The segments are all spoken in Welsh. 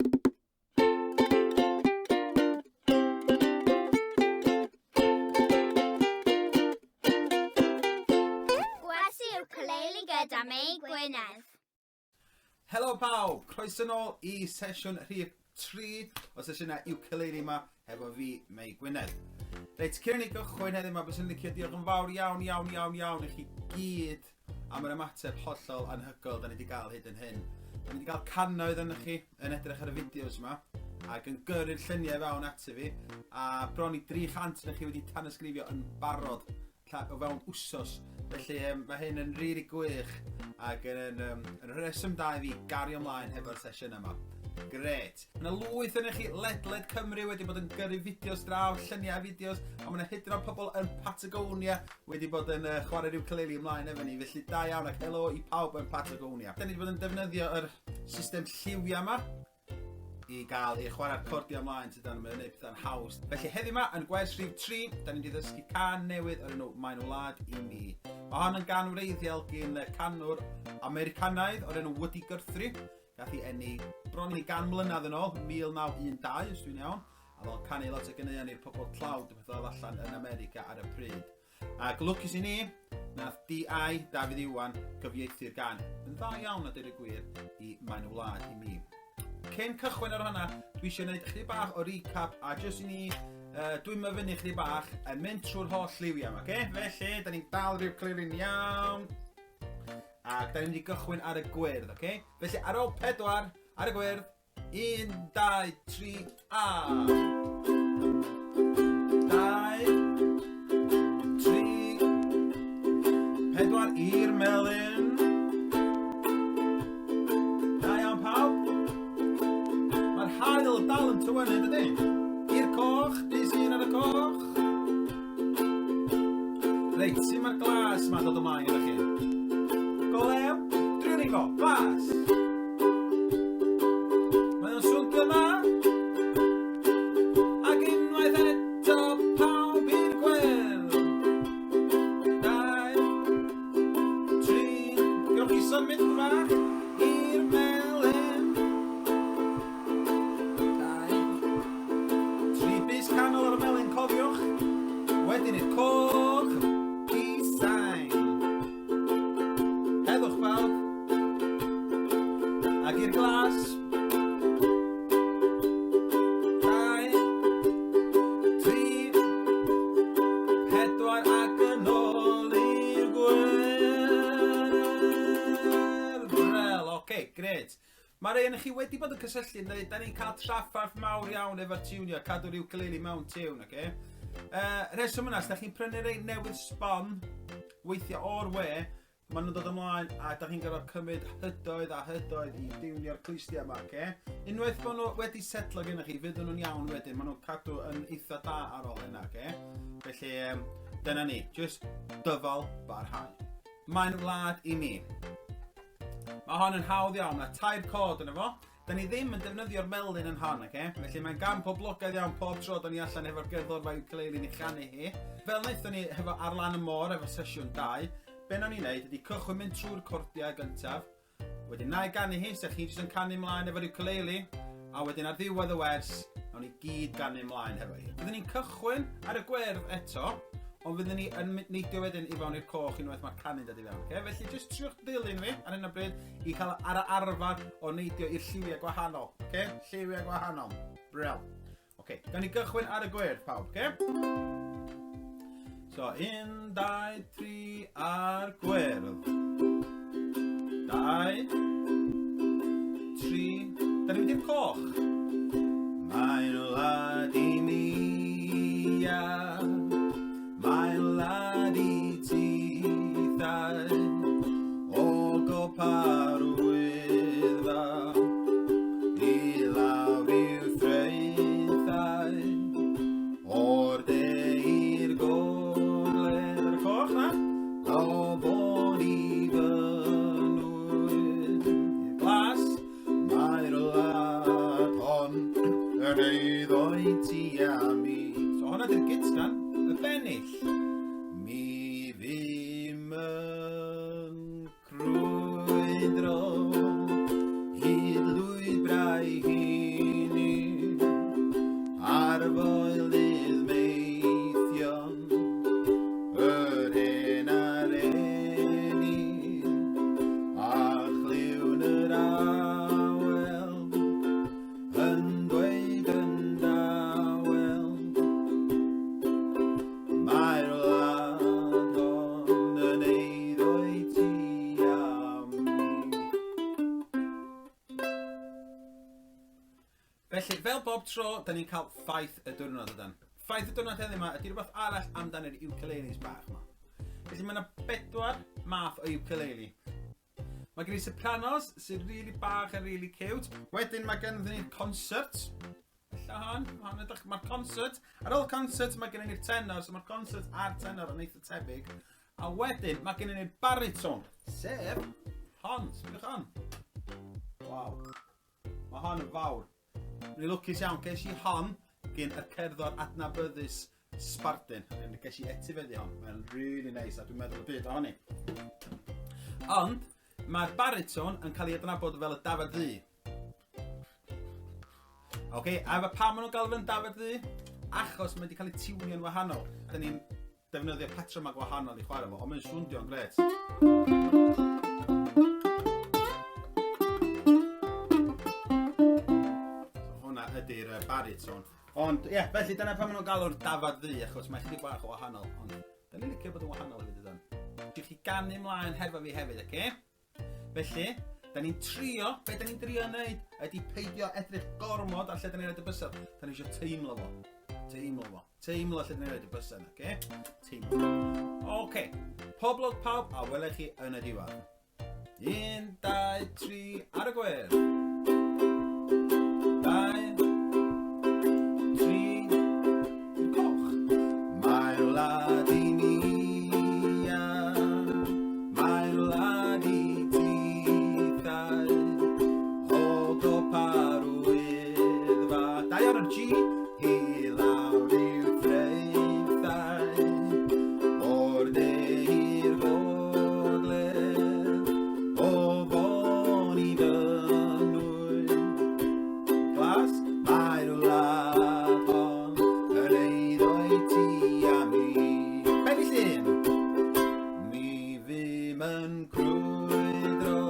Gwersi ukulele gyda Mei Gwynedd. Helo pawb, croeso nôl i sesiwn rhif 3 o sesiynau ukulele yma hefo fi, Mei Gwynedd. Reit, cyn i ni gychwyn heddiw yma, byswn i'n licio diolch yn fawr iawn, iawn, iawn, iawn i chi gyd am yr ymateb hollol anhygoel da ni wedi gael hyd yn hyn. Da ni wedi cael cannoedd yn chi yn edrych ar y fideos yma ac yn gyrru'r lluniau fewn ati fi a bron i 300 yn chi wedi tanysgrifio yn barod o fewn wsos. Felly um, mae hyn yn rili really gwych ac yn, um, yn rheswm da i fi gario ymlaen hefo'r sesiwn yma. Gret. Mae yna lwyth yn chi ledled Cymru wedi bod yn gyrru fideos draw, lluniau fideos, a mae yna hyd yn oed pobl yn Patagonia wedi bod yn uh, chwarae'r ukulele ymlaen efo ni, felly da iawn ac helo i pawb yn Patagonia. Da ni wedi bod yn defnyddio yr system lliwiau yma i gael ei chwarae'r cordiau ymlaen sydd dan yn gwneud pethau'n haws. Felly heddiw yma yn gwers rhif 3, da ni'n wedi ddysgu can newydd o'r enw Mae'n Wlad i Mi. Mae hon yn gan wreiddiol gyn y canwr Americanaidd o'r enw Woody Guthrie. Gath ei eni bron i gan mlynedd yn ôl, 1912, os dwi'n iawn, a fel canu lot o ganeuon i'r pobl tlawd y pethau oedd allan yn America ar y pryd. Ac lwcus i ni, nath D.I. Dafydd Iwan gyfieithu'r gan yn dda iawn a dweud y gwir i Mae'n Wlad i Mi. Cyn cychwyn ar hwnna, dwi eisiau gwneud chydig bach o recap a jyst i ni uh, dwi'n myfynu chydig bach yn mynd trwy'r holl liwiau yma, okay? Felly, da ni'n dal rhyw cliri'n iawn. Ac da ni'n mynd i gychwyn ar y gwyrdd, oce? Okay? Felly ar ôl pedwar, ar y gwyrdd, 1, 2, 3, a! 2, 3, 4 i'r melyn. Da iawn pawb. Mae'r haul dal yn tywynnu, dydy? I'r coch, di sy'n ar y coch. Reit, sut mae'r glas ma'n dod ymlaen gyda chi? Golew, driwn ni fo, glas! Mae o'n swndio dda. Ac unwaith eto, pawb i'r gwyrdd. 2, 3, gewch chi symud bach i'r melyn. 2, 3 bys canol ar y melyn, cofiwch. Wedyn i'r coch, i sain. Heddwch bawb. Ac i'r glas. 2, 3, 4 ac yn ôl i'r gwyrdd. Brel, oce, okay, gret. Mae rhai ohonoch chi wedi bod yn cysylltu yn dweud, da ni'n cael trafferth mawr iawn efo'r tiwnio, cadw'r ukulele mewn tiwn, oce? Okay? Uh, rheswm yna, os da chi'n prynu rei newydd sbon, weithio o'r we, maen nhw'n dod ymlaen a da chi'n gorfod cymryd hydoedd a hydoedd i diwnio'r clustiau yma, oce? Okay? Unwaith bod nhw wedi setlo gennych chi, fydden nhw'n iawn wedyn, maen nhw'n cadw yn eitha da ar ôl hynna, oce? Okay? Felly, um, dyna ni, just dyfal barhau. Mae'n wlad i mi. Mae hon yn hawdd iawn, mae tair cod yna fo. Da ni ddim yn defnyddio'r melyn yn hon, oce? Okay? Felly mae'n gam poblogaidd iawn pob tro da ni allan efo'r gerddorfa ukulele ni chanu hi. Fel wnaethon ni hefo Ar Lan y Môr efo sesiwn 2, be nawn ni wneud ydy cychwyn mynd trwy'r cordiau gyntaf, wedyn na i ganu hi, sef chi jyst yn canu mlaen efo'r ukulele, a wedyn ar ddiwedd y wers, nawn ni gyd ganu mlaen hefo hi. Byddwn ni'n cychwyn ar y gwyrdd eto, Ond fyddwn ni yn neidio wedyn i fewn i'r coch unwaith mae'r canu'n dod i fewn. Okay? Felly jyst triwch ddilyn fi ar hyn o bryd i cael ar y arfer o neidio i'r lliwiau gwahanol. Okay? Lliwiau gwahanol. Brel. Okay. Gawn ni gychwyn ar y gwyrdd, pawb. Okay? So, 1, 2, 3, ar gwyrdd. 2, 3, da ni'n mynd i'r coch. Mae'n wlad i mi, ia. Mae'n wlad i tithau, o gopa'r wyddfa, i lawr i'w thraethau, o'r de i'r gogledd, ar y coch na, o fôn i Fynwy. I'r glas, Mae'r wlad hon yn eiddo i ti a mi. So hwnna di'r gytgan, y bennill. Mi fum yn crwydro hyd lwybrau hir. Felly, fel bob tro, da ni'n cael ffaith y diwrnod ydan. Ffaith y diwrnod heddiw yma ydy rhywbeth arall amdan yr ukuleles bach yma. Felly mae yna bedwar math o ukulele. Mae gen i sopranos sy'n really bach a really cute. Wedyn mae gen ni'r concert. Ella hon, mae hon edrych, mae'r concert. Ar ôl concert mae gen ni'r tenor, so mae'r concert a'r tenor yn eitha tebyg. A wedyn mae gen ni'r baritone, sef hon, sbiwch hon. Waw. Mae hon yn fawr. Dwi'n lwcus iawn, ces i hon gyn y cerddor adnabyddus Sbardun. Ges i etifeddu hon. Mae'n really nice a dwi'n meddwl y byd ohoni. Ond, mae'r baritone yn cael ei adnabod fel y dafad ddu. Oce, okay, a efo pam maen nhw'n galw fe'n dafad ddu? Achos mae wedi cael ei tiwnio'n wahanol. Da ni'n defnyddio patrymau gwahanol i chwarae fo, ond mae'n swndio'n gret. So hwnna ydy'r baritone. Ond ie, yeah, felly dyna pan maen nhw'n galw'r dafad ddu, achos mae chydig bach o wahanol, ond da ni'n licio bod yn wahanol hefyd ydan. Dwi'n chi ganu mlaen hefo fi hefyd, oce? Okay? Felly, da ni'n trio, be da ni'n drio wneud ydy peidio edrych gormod ar lle da ni'n rhaid y bysedd. Da ni eisiau teimlo fo. Teimlo fo. Teimlo lle da ni'n rhaid y bysedd, oce? Okay? Teimlo. Oce. Okay. Pob lwc pawb, a welech chi yn y diwedd. 1, 2, 3, ar y gwir. 2, 3, i'r coch. Mae'r wlad i mi, mae'r wlad i tithau, o gopa'r wyddfa. Da iawn ar G, i lawr i'w thraethau, o'r de i'r gogledd, o Fôn i Fynwy. Glas, mae'r wlad hon yn eiddo i ti a mi. Benni Llyn! Mi fum yn crwydro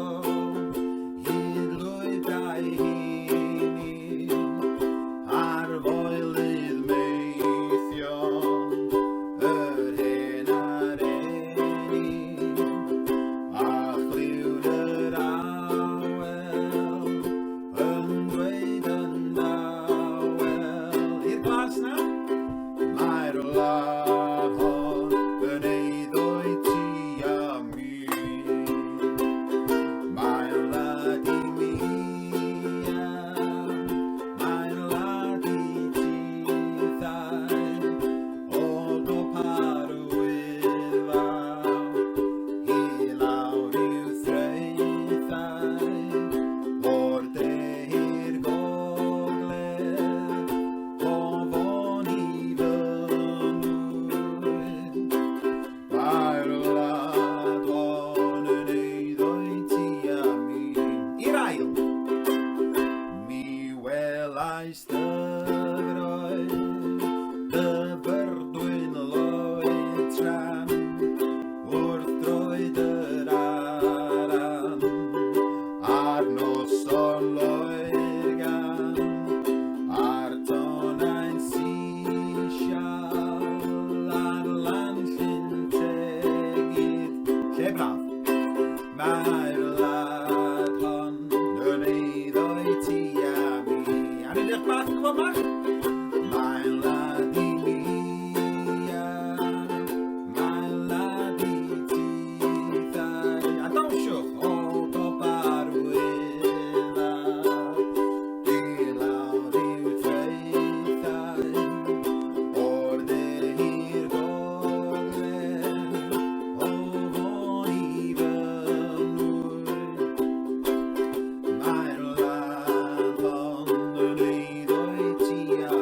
hyd lwybrau hynny ar foelydd meithion yr hen a'r eni a chlywn yr awel yn dweud yn dawel i'r glas na mae'r wlad hon yn eiddo i ti a mi Mae'n wlad i mi a mae'n wlad i tithau o gopa'r Wyddfa i lawr i'w thraethau o'r de i'r gogledd o Fôn i Fynwy. Mae'r wlad hon yn eiddo i ti a mi. I'r ail! Mi welais dyfroedd, dyfrdwy'n loed tram, wrth droed yr aran, a'r noson loer gan, a'r tonau'n sisial ar lan Llyn Tegid. Lle braf! Mae'r wlad hon yn eiddo i ti a mi. Awn ni edrych bach yn bach? Mae'n wlad i mi a mae'n wlad i tithau. A dawnsiwch o gopa'r Wyddfa i lawr i'w traethau, o'r de i'r gogledd, o Fôn i Fynwy. Mae'r wlad hon yn eiddo i ti a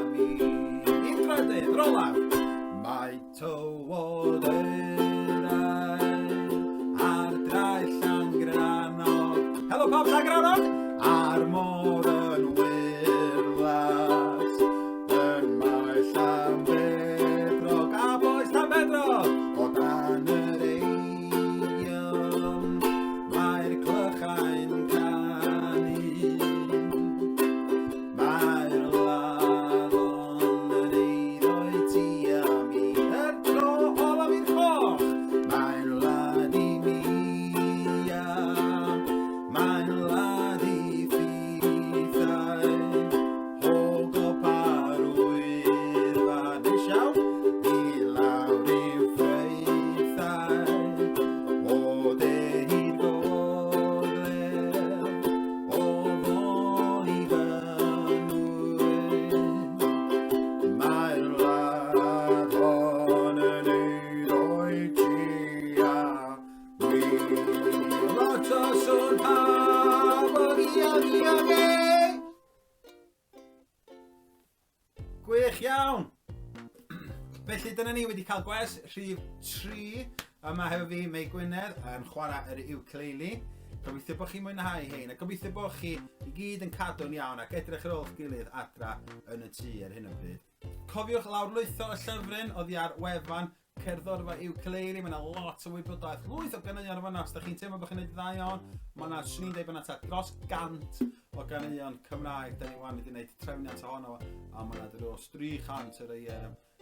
Gwych iawn! Felly dyna ni wedi cael gwers rhif 3 yma hefo fi, Mei Gwynedd, yn chwarae yr ukulele. Gobeithio bod chi'n mwynhau hein, a gobeithio bod chi i gyd yn cadw'n iawn ac edrych ar ôl eich gilydd adra yn y tŷ ar hyn o bryd. Cofiwch lawrlwytho y llyfryn oddi ar wefan Cerddorfa Ukulele, mae yna lot o wybodaeth, lwyth o ganeuon yn fanna, os da chi'n teimlo bod chi'n gwneud dda iawn, mae yna, swn i'n dweud bod yna tua dros 100 o ganeuon Cymraeg, da ni wan wedi gwneud trefniant ohono, a mae yna dros 300 o rei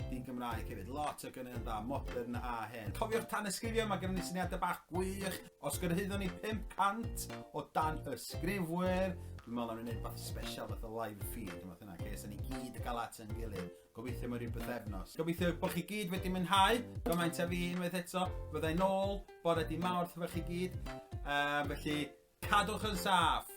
di-Gymraeg hefyd, lot o ganeuon da, modern a hen. Cofiwch tanysgrifio, mae gennym ni syniadau bach gwych, os gyrhaeddwn ni 500 o danysgrifwyr, dwi'n meddwl am ni wneud fath special, fath o live feed, fath yna, okay? So ni gyd yn cael at yn gilydd. Gobeithio mewn rhyw bythefnos. Gobeithio bod chi gyd wedi mwynhau gymaint â fi unwaith eto. Fyddai nôl bore di Mawrth efo chi gyd. Felly, cadwch yn saff.